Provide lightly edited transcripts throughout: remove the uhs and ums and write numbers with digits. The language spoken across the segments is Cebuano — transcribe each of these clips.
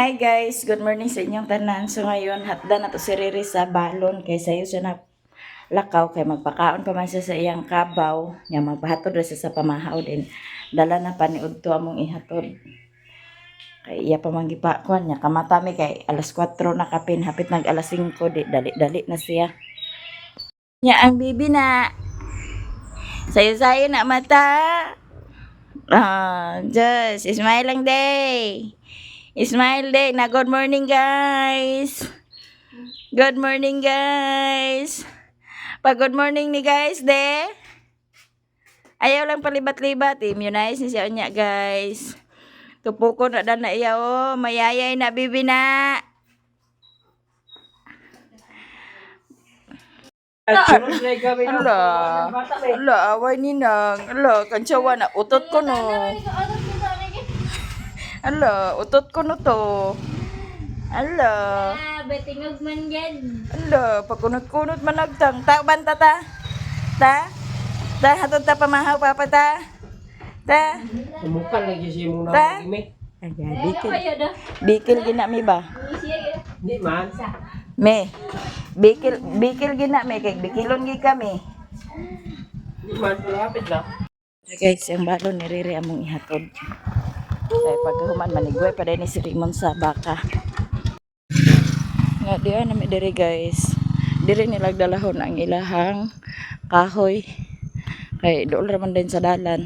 Hi guys, good morning sa inyong tanan. So ngayon, hatda na to si Riri sa balon kay sayo siya na lakaw kay magpakaon pa man siya sa iyang kabaw. Nya magpahatod ra siya sa pamahaw din. Dala na pa ni udto among ihatod. Kay iya pa man gipakuan niya kamata mi kay alas 4 na kapin hapit nag alas 5 di dali-dali na siya. Nya ang bibi na. Sayo-sayo na mata. Ah, just smile lang day. Smile day na good morning, guys. Good morning, guys. Pa good morning ni guys de. Ayaw lang palibat-libat, immunize ni siya unya, guys. Tupoko na dan na iya oh, mayayay na bibi na. Ala, ala, away ni nang. Ala, kantsawa na utot ko no. Ala, utot ko no to. Ala. Ah, betingog man yan. Ala, pagkunot-kunot man nagtang. Ta ban ta ta. Ta. Ta hatod ta pamahaw papa ta. Ta. Sumukan lagi siya muna Ta? gimi. Ay, bikil. Kaya da. Bikil gina mi ba? Siya gina. Di man. Me. Bikil bikil gina mi kay bikilon gi kami. Di man pero hapit na. Okay, guys, ang balon ni Riri among ihatod. Kay pagkahuman manigway pa ni si Rimon sa baka. Nga diya na mi diri, guys. Diri nilagdalahon ang ilahang kahoy. Kay dool ra man din sa dalan.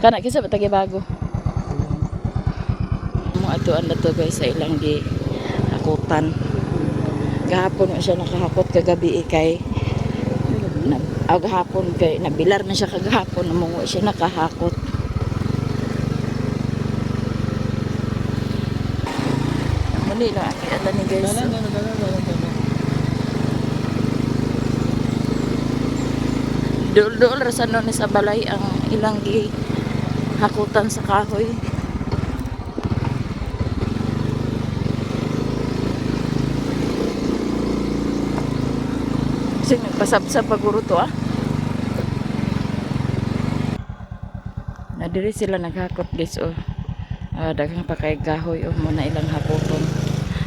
Kana kinsa ba tagi bago? Mo atuan na to, guys, sa ilang gi hakutan. Gahapon man siya nakahakot kagabi eh, kay na, ah, gahapon kay nabilar man siya kagahapon namungo siya nakahakot. Muli lang ang kiala ni guys. Dool-dool ra sa ni sa balay ang ilang gi hakutan sa kahoy. Kasi nagpasabsab paguro to ah. Na diri sila naghakot, guys, oh. Ah, daghang pa kay gahoy oh mo na ilang hakoton.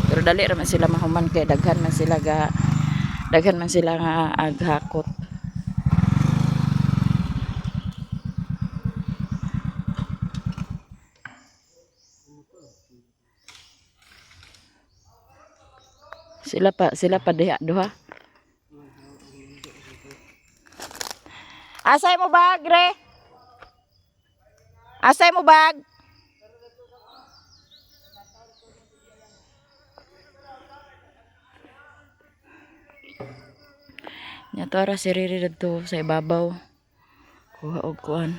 Pero dali ra man sila mahuman kay daghan man sila nga aghakot. Sila pa diha duha. Asay mo bag, re? Asay mo bag? Nya to ra si Riri didto sa ibabaw. Kuha og kuan.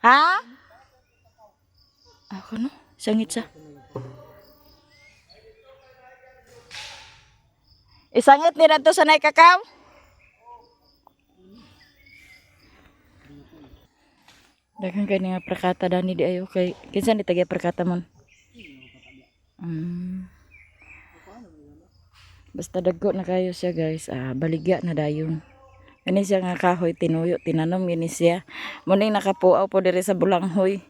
Ha? Ako no? Sangit sa. Isangit ni to sa nay kakaw. Daghan kay nga prakata dani di ayo kay kinsa ni taga prakata mon? Basta dagko na kayo siya, guys. Ah, baligya na dayon. Kani siya nga kahoy tinuyo tinanom gini siya. Muning nakapuaw po diri sa bulanghoy.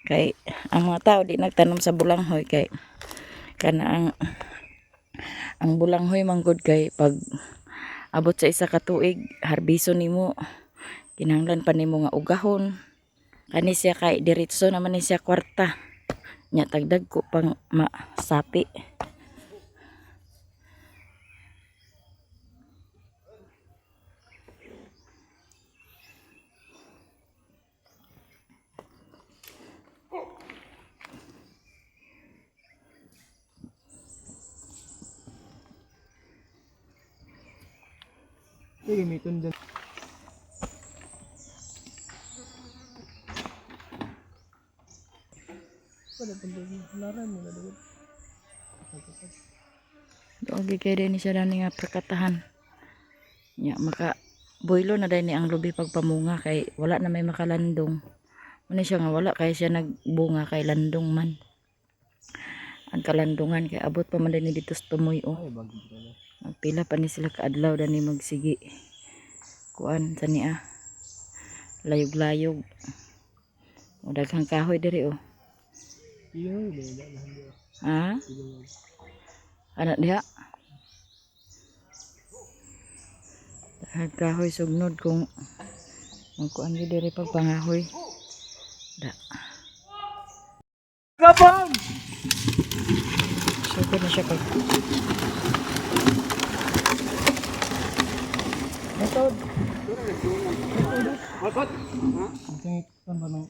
Kay ang mga tao di nagtanom sa bulanghoy kay kana ang bulanghoy manggod kay pag abot sa isa ka tuig harbiso nimo kinahanglan pa nimo nga ugahon. Kani siya kay diretso naman ni siya kwarta. Nya tagdag ko pang masapi. Sige, may tundan. Dogi kay ni siya dani nga prakatahan. Nya maka builo na dani ang lubi pagpamunga kay wala na may makalandong. Muna siya nga wala kay siya nagbunga kay landong man. Ang kalandungan kay abot pa man dani dito sa tumoy oh. Ay, bago pa na. Magpila pa ni sila kaadlaw dani magsigi. Kuan sa niya. Layog-layog. O, daghang kahoy diri oh. Iyo, ba na hindi. Ha? Ana diha. Daghang kahoy sugnod kung magkuan gyud diri pag pangahoy. Da. Gapon! Sugod na siya pag. Metod. Ang kan ba nang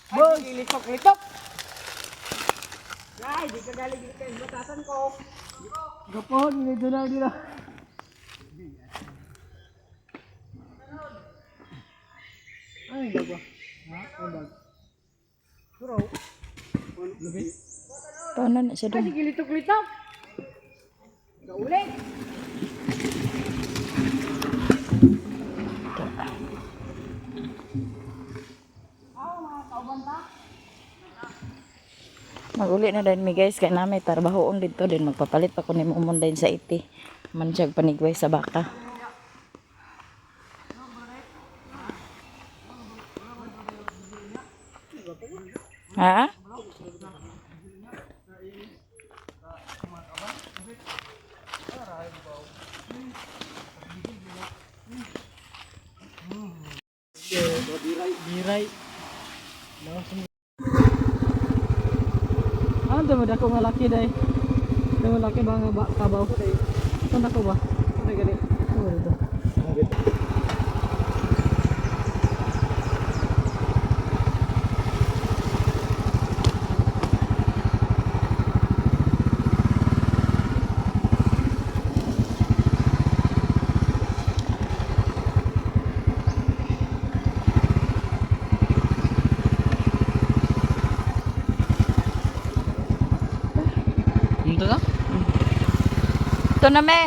Boy, litok-litok. Ay, di ka galing kay batasan ko. Gapon, medyo na dito. Ay, bag ba? Ha? Ay, bag. Suro. Lubi. Paano na siya doon? Sige, litok-litok. Kaulit. Maguli na din mi guys kay nami trabahoon dito din magpapalit pa ko ni Mumon din sa iti. Man siya panigway sa baka. Ha? Biray. Ano daw dako nga laki day? Daw laki ba nga ba kabaw? Saan dako ba? Ano gani? Ano dito? Ito na? Ito na me.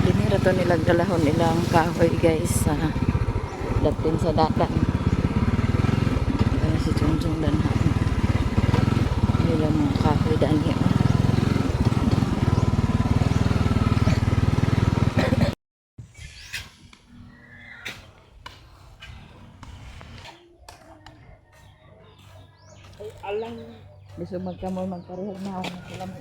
Dinira to nilang dalahon ilang kahoy guys sa datin sa dadan. Ano si Chongchong danhan. Nila mga kahoy dani. Oh. Gusto magkamol magparehag na ako sila mo.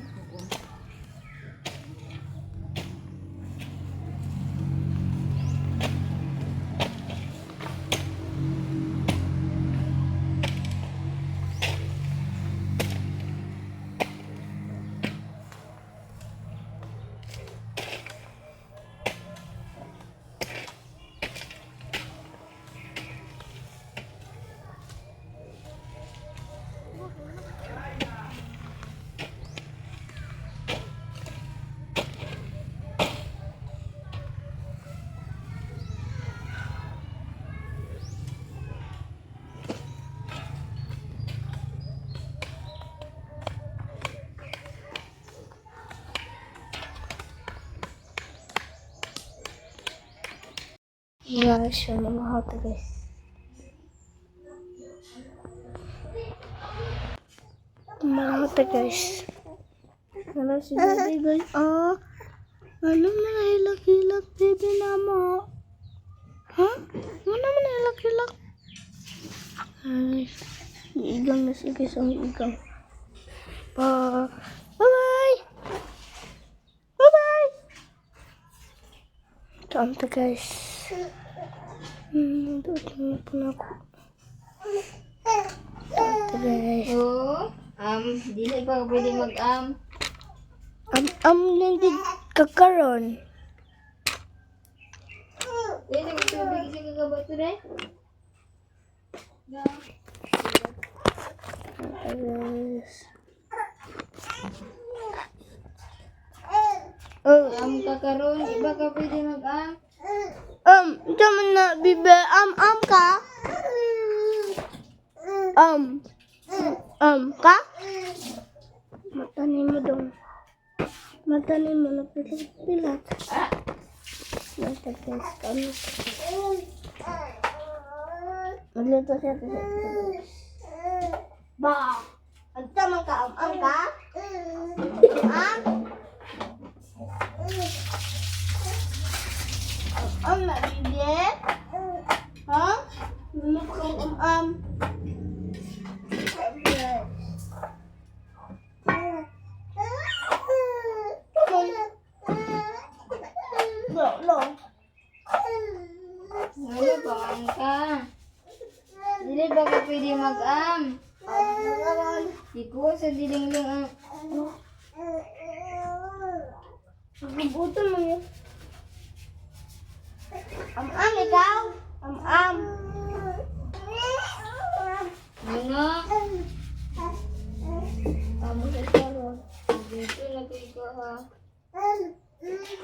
Guys, ano mga guys. Mga guys. Ano si baby guys? Oh, ano man hilak-hilak baby na mo? Ha? Ano man hilak-hilak? Ay, igang na siya guys, ang igang. Ba Bye-bye! Bye-bye! Ito guys. Doon na po na ako. Ito guys. Oo. Dili pa pwede mag-am. Am nindi kakaron. Dili ko tubig sa kagabato re. Guys. Oh, Am kakaron, iba ka pwede mag-am. Ito man na bibe am ka. Ka? Matanin mo dong. Matanin mo na pilat-pilat. Mata guys, kami. Magluto siya kasi. Ba! Ang tamang ka, am ka? Mabuto mo yun. Am-am, ikaw? Am-am. Ano? Amo sa karon. Dito na kayo ha.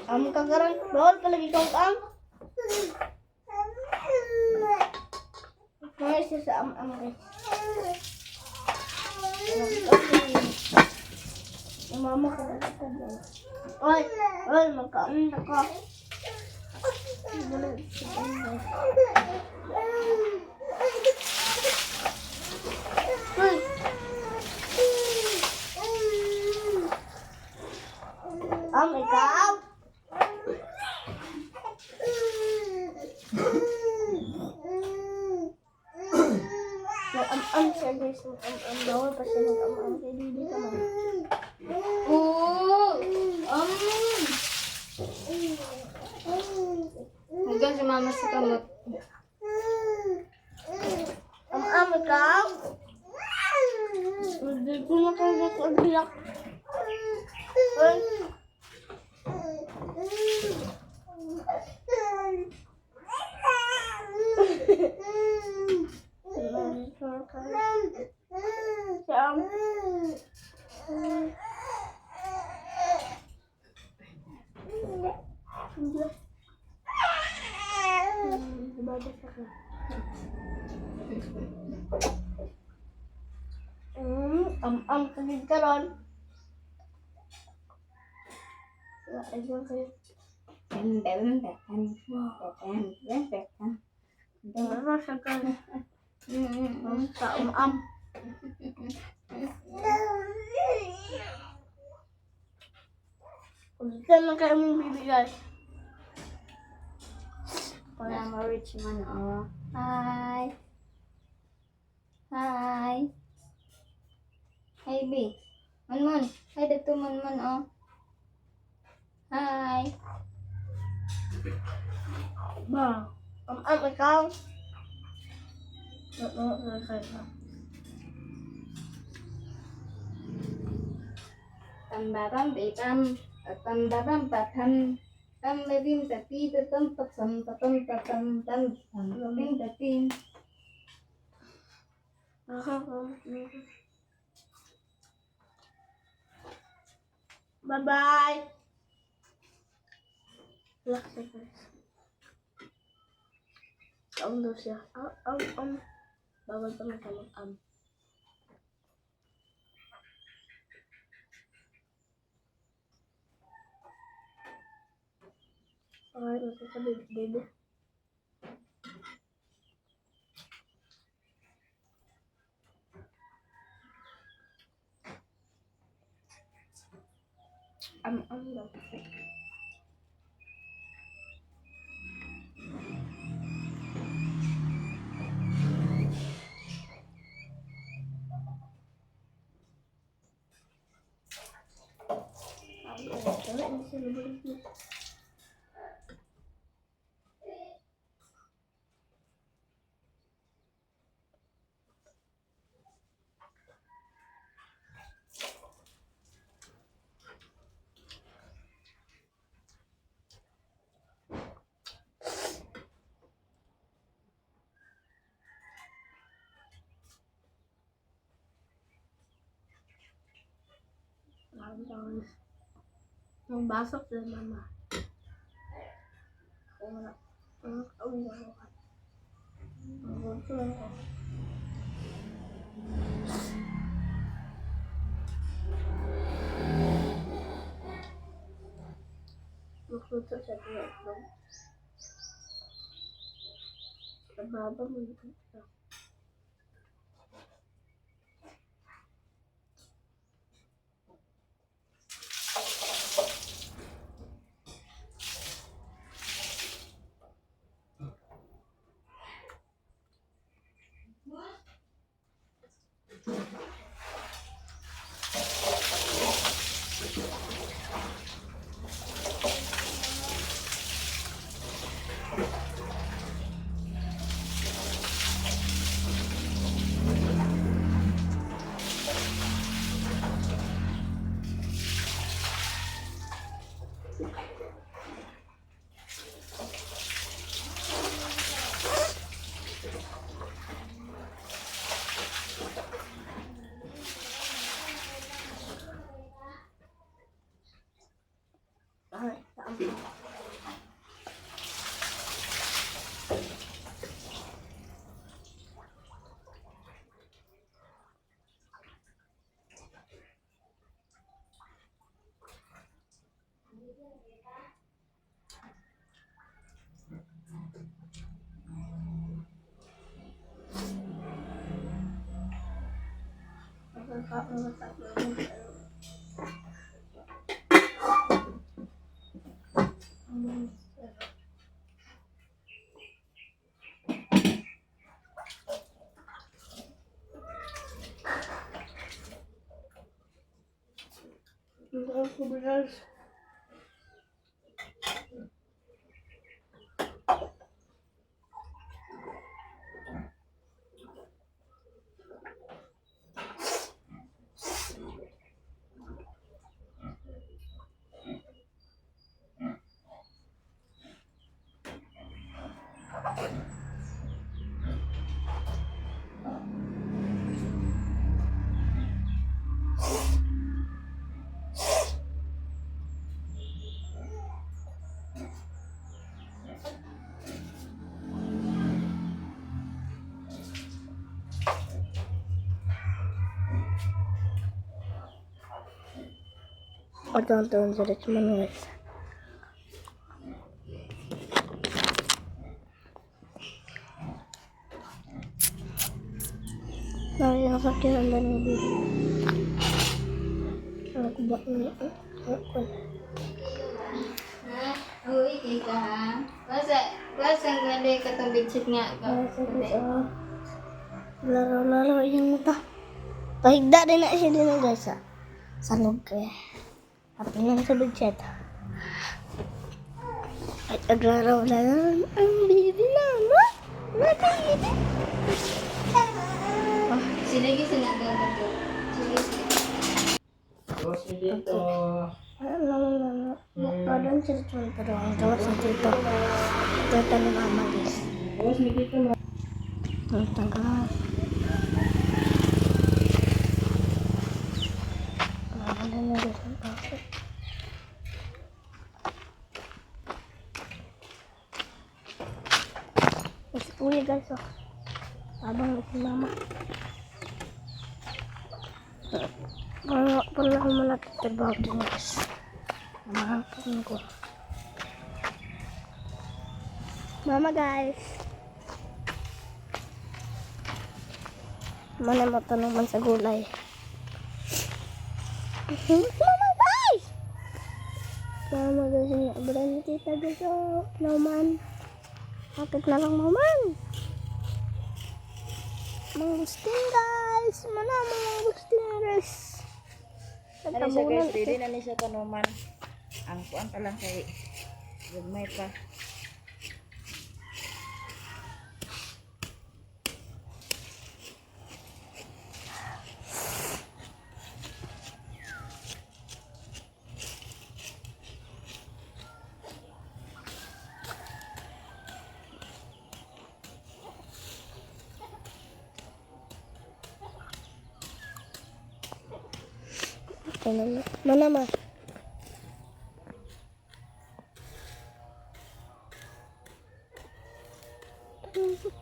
Am ka karon. Bawal pa lagi kang am. Mga isa sa am-am guys. Ang mama ko na ko. Oy, oy, magkaon na ko. Uy. Am, ikaw? Nag-am-am siya guys. Nag-am-am. Bawal pa siya nag-am-am. Kaya hindi ka man. Oo! Hanggang si mama sa kamot. Am-am, ikaw? Hindi ko na kayo nag-uyak. Uy. Siya. Am-am kagid karon. Ayun kayo. Ano siya karon? Sa am-am. Ulitan lang kayo mong bibigay. Para ma-rich man, oh. Hi! Hi! Hi, B. Monmon. Hi, Dr. Monmon, oh. Hi! Ba? Am-am ikaw? Oo, oo, Pam ba pam pam ba pam pa pam pam ba bim pa pi pa pam pa pam pa pam pa pam pam pam pa bim pa pim. Bye-bye. Relax guys. Ang daw siya. Am, am, am. Bawal pa man am. Alright, magsasabi, baby. Am, am daw. Ang basok na mama. Ako wala. Ang kaon na ako. Ang gusto ako. Magluto sa itlog. Sa baba mo ito. Taon-taon sa Richmond, guys. Nakakakit ang dami dito. Ang kuba niya. Ang Ha? Uy, kay ka ha? Wasa, wasa ang gali katong bitchit nga. Laro-laro yung mata. Pahigda din na siya din, guys, ah. Salog kaya. Happy lang sa budget. At naglaro-laro ang baby na, no? Na baby. Sila yung sinagawa ko. Sila sila. Boss mi dito. Ano, ano, ano. Parang si Richmond, pero ang gawa sa tito. Tito ni mama, guys. Boss mi dito ma. Ang tagal. Ano na guys ang bakit? Mas kuya, guys, oh. Habang si mama. Pala ako malapit trabaho din, guys. Mahapon ko. Mama, guys. Mana matanong man sa gulay. Mama, guys! Mama, guys, yung abra ni tita, guys, oh. Naman. Bakit na lang, maman? Mangustin, guys! Mana, mangustin, guys. Ano siya, Nagtabunan. guys, ready na ni siya tanuman. Ang kuan pa lang kay gagmay pa. Ito na. Mana, ma.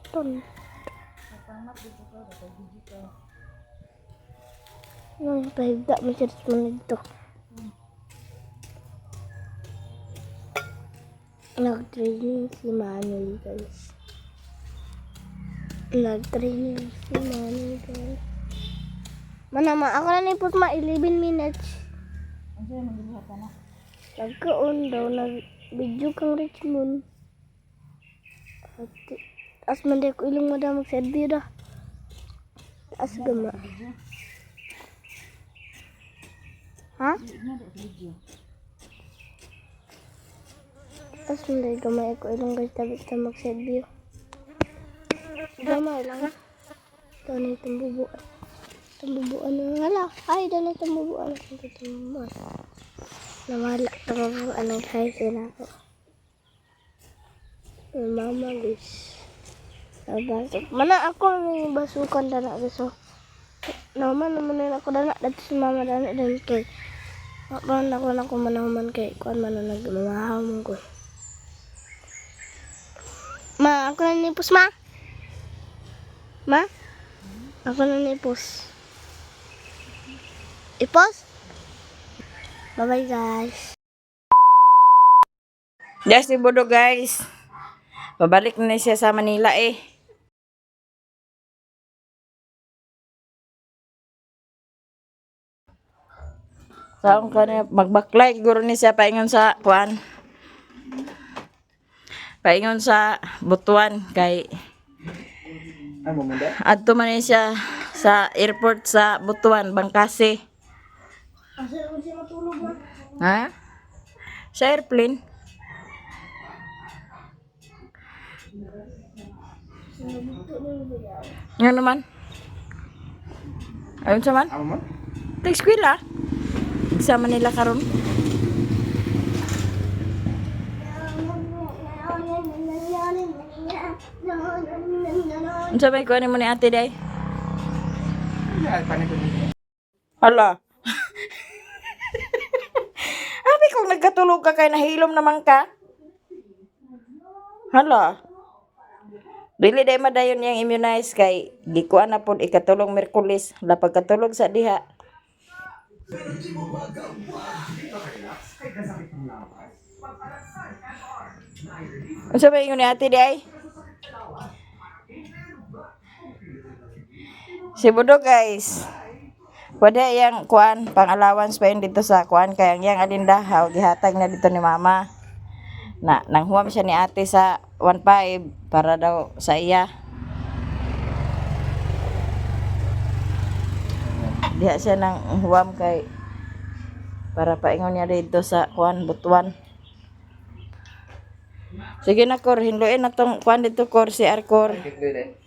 Ton. Nang pahigda mo siya sa mga dito. Nag-training si Manoy, guys. Nag-training si Manoy, guys. Mana, ma, ako na nipot ma 11 minutes. Ang siya magbuhat na. Nagkaon daw, nag-video kang Richmond. At, as man di ko ilong madam magserbi ra. As gama. Ha? As man di gamay ko ilong, guys, tabi ta magserbi. Gamay lang. Ito na itong bubuan. Itong bubuan na hala. Ay, ito na itong bubuan. Ito itong bubuan. Nawala itong ng kahit sila ko. Mama, guys. Nabasok. Mana ako may basukan dana, guys. So, naman naman na ako dana. Dati si mama dana din kay. Wa man ako manahuman kay kuan man na nagmamahaw man ko. Ma, ako na nipos, ma. Ma? Ako na nipos. Ipos? Bye-bye, guys. Yes, si Bodo, guys. Pabalik na siya sa Manila eh. Saan ka na magbaklay guro ni siya paingon sa kuan. Paingon sa Butuan kay Ay, mumunda? adto man ni siya sa airport sa Butuan, Bangkasi. Asa ko siya matulog, ma? Ha? Sa airplane. Nga naman. Ayun sa man. Amo man? Nag-eskwela. Sa Manila karon. Unsa may kuan mo ni ate day? Ay, panik ko dito. Hala. Abi kung nagkatulog ka kay nahilom naman ka. Hala. Dili day madayon yang immunize kay gikuan na pod ikatulong Miyerkules la pagkatulog sa diha. Unsa may ingon ni ate day? Si Budo, guys. Wala yang kuan pang allowance pa yun dito sa kuan kay ang yang alindahaw gihatag na dito ni mama. Na nanghuam siya ni ate sa 1.5 para daw sa iya. Diha siya nang huam kay para paingon niya dito sa kuan Butuan. Sige na kor, hinluin na tong kuan dito kor si Arkor. Kikloy day.